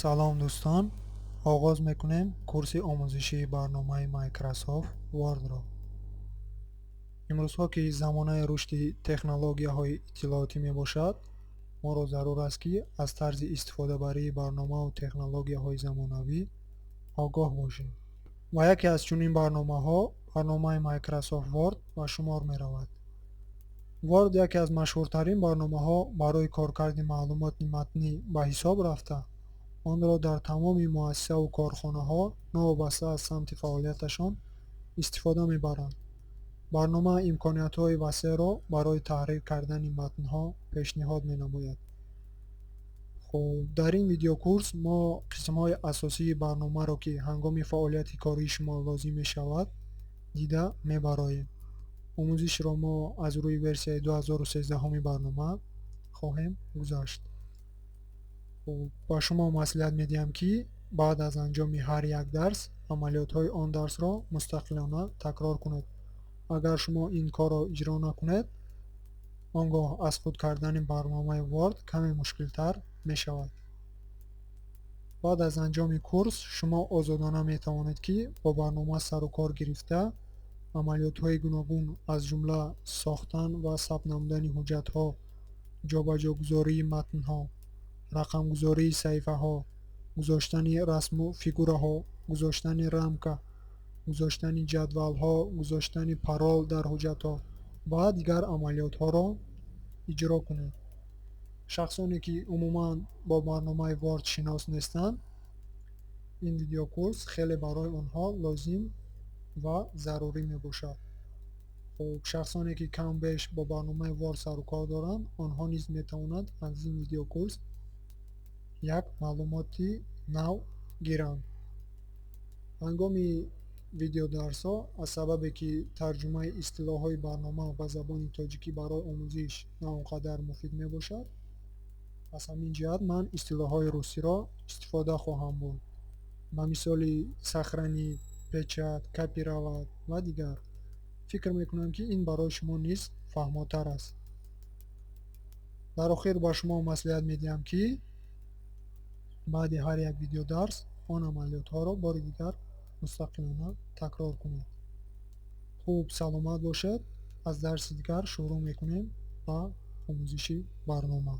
Салом, дӯстон! Оғоз мекунем курси омӯзишии барномаи Microsoft Word-ро. Имрӯзҳо, ки замонаи рушди технологияҳои иттилоотӣ мебошад, моро зарур аст, ки аз тарзи истифодабарии барномаву технологияҳои замонавӣ огоҳ бошем, ва яке аз чунин барномаҳо барномаи Microsoft Word ба шумор меравад. Word яке аз машҳуртарин барномаҳо барои коркарди маълумоти матнӣ ба ҳисоб рафта, онро дар тамоми муассисаву корхонаҳо, новобаста аз самти фаъолияташон, истифода мебаранд. Барнома имкониятҳои васеъро барои таҳрир кардани матнҳо пешниҳод менамояд. Хуб, дар ин видеокурс мо қисмҳои асосии барномаро, ки ҳангоми фаъолияти кории шумо лозим мешавад, дида мебароем. Омӯзишро мо аз рӯи версияи 2013-уми барнома хоҳем гузашт. Хуб, ба шумо маслиҳат медиҳам, ки баъд аз анҷоми ҳар як дарс амалиётҳои он дарсро мустақилона такрор кунед. Агар шумо ин корро иҷро накунед, он гоҳ аз худ кардани барномаи Word каме мушкилтар мешавад. Баъд аз анҷоми курс шумо озодона метавонед, ки бо барнома сару кор гирифта, амалиётҳои гуногун, аз ҷумла сохтан ва сабт намудани ҳуҷҷатҳо, ҷобаҷогузории матнҳо, рақамгузории саҳифаҳо, гузоштани расму фигураҳо, гузоштани рамка, гузоштани ҷадвалҳо, гузоштани парол дар ҳуҷҷатҳо ва дигар амалиётҳоро иҷро кунед. Шахсоне, ки умуман бо барномаи Word шинос нестанд, ин видеокурс хеле барои онҳо лозим ва зарурӣ мебошад. Хуб, шахсоне, ки кам беш бо барномаи Word сару кор доранд, онҳо низ метавонанд аз ин видеокурс як маълумоти нав гиранд. Ҳангоми видеодарсҳо, аз сабабе ки тарҷумаи истилоҳҳои барнома ба забони тоҷикӣ барои омӯзиш на он қадар муфид мебошад, аз ҳамин ҷиҳат ман истилоҳҳои русиро истифода хоҳам бурд, ба мисоли сохранить, печать, копировать ва дигар. Фикр мекунам, ки ин барои шумо низ фаҳмотар аст. Дар охир ба шумо маслиҳат медиҳам, ки баъди ҳар як видеодарс он амалиётҳоро бори дигар мустақилона такрор кунед. Хуб, саломат бошед. Аз дарси дигар шурӯъ мекунем ба омӯзиши барнома.